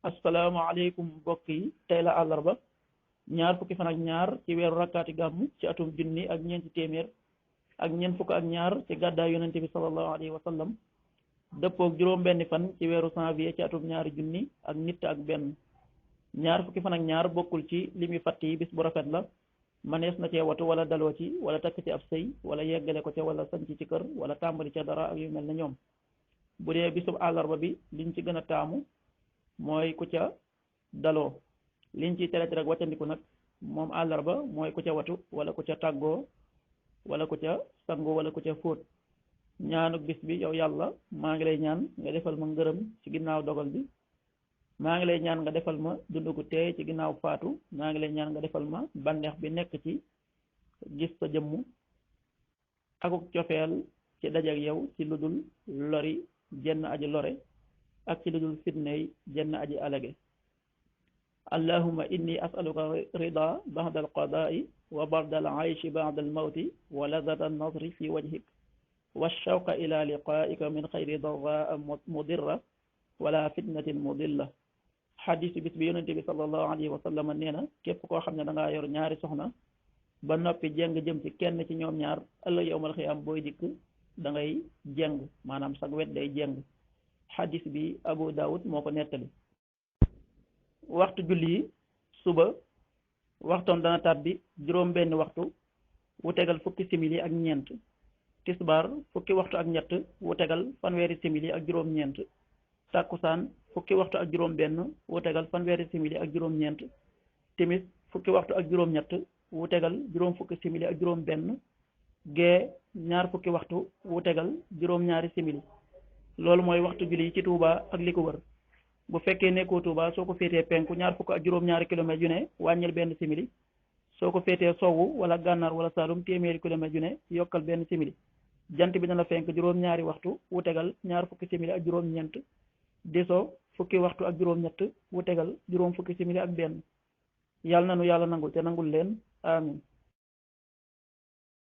asalaamaaleykum mbokk yi tey la àllarba ñaar fukki fan ak ñaar ci weeru rakkaati gàmmu ci atum junni ak ñeenti téeméer ak ñeent fukk ak ñaar ci gàddaay yonente bi sallallahu alayhi wa sallam dëppoog juróom benni fan ci weeru janvier ci atum ñaari junni ak nit ak benn ñaar fukki fan ak ñaar bokkul ci limi fatt yi bis bu rafet la manees na cee watu wala daloo ci wala takk ci ab sëy wala yeggale ko ca wala sanc ci kër wala tàmbali ca dara ak yu mel ne ñoom bu dee bisub àllarba bi liñ ci gën a taamu mooy ku ca daloo liñ ciy tere rek wàccandiku nag moom àllarba mooy ku ca watu wala ku ca tàggoo wala ku ca sangu wala ku ca fóot ñaanuk bis bi yow yàlla maa ngi lay ñaan nga defal ma ngërëm ci ginnaaw dogal bi maa ngi lay ñaan nga defal ma dund gu teey ci ginnaaw faatu maa ngi lay ñaan nga defal ma bànneex bi nekk ci gis sa jëmm akuk cofeel ci dajeek yow ci ludul lori jenn aji lore ak ci ludul fitney jenn aji alage allahumma inni as'aluka rida ba'da al-qada'i wa barda al-'ayshi ba'da al-mawti wa ladhata an-nazri fi wajhik wa ash-shawqa ila liqa'ika min khayri darra'a mudirra wala fitnatin mudilla xadis bis bi yonente bi sallallahu alayhi wa sallam nee na képp koo xam ne da ngaa yor ñaari soxna ba noppi jeng jëm ci kenn ci ñoom ñaar ëllëg yawmal xiyaam booy dikk da ngay jeng maanaam sag wet day jeng xadis bi Abu Dawud moo ko nettali waxtu julli yi suba waxtoom dana tàbbi juróom benn waxtu wu tegal fukki simili ak ñeent tisbaar fukki waxtu ak ñett wu tegal fanweeri simili ak juróom ñeent tàkkusaan fukki waxtu ak juróom benn wu tegal fanweeri simili ak juróom ñeent timis fukki waxtu ak juróom ñett wu tegal juróom fukki simili ak juróom benn gee ñaar fukki waxtu wu tegal juróom ñaari simili loolu mooy waxtu julli yi ci Touba ak li ko wër bu fekkee nekkoo Touba soo ko féetee penku ñaar fukk ak juróom ñaari kilomètres yu ne wàññil benn simili soo ko féetee sowwu wala gànnaar wala Saalum téeméeri kilomètres yu ne yokkal benn simili jant bi dana fenk juróom ñaari waxtu wu tegal ñaar fukki simili ak juróom ñeent diso fukki waxtu ak juróom ñett wu tegal juróom fukki simili ak benn yàlla na nu yàlla nangul te nangul leen amin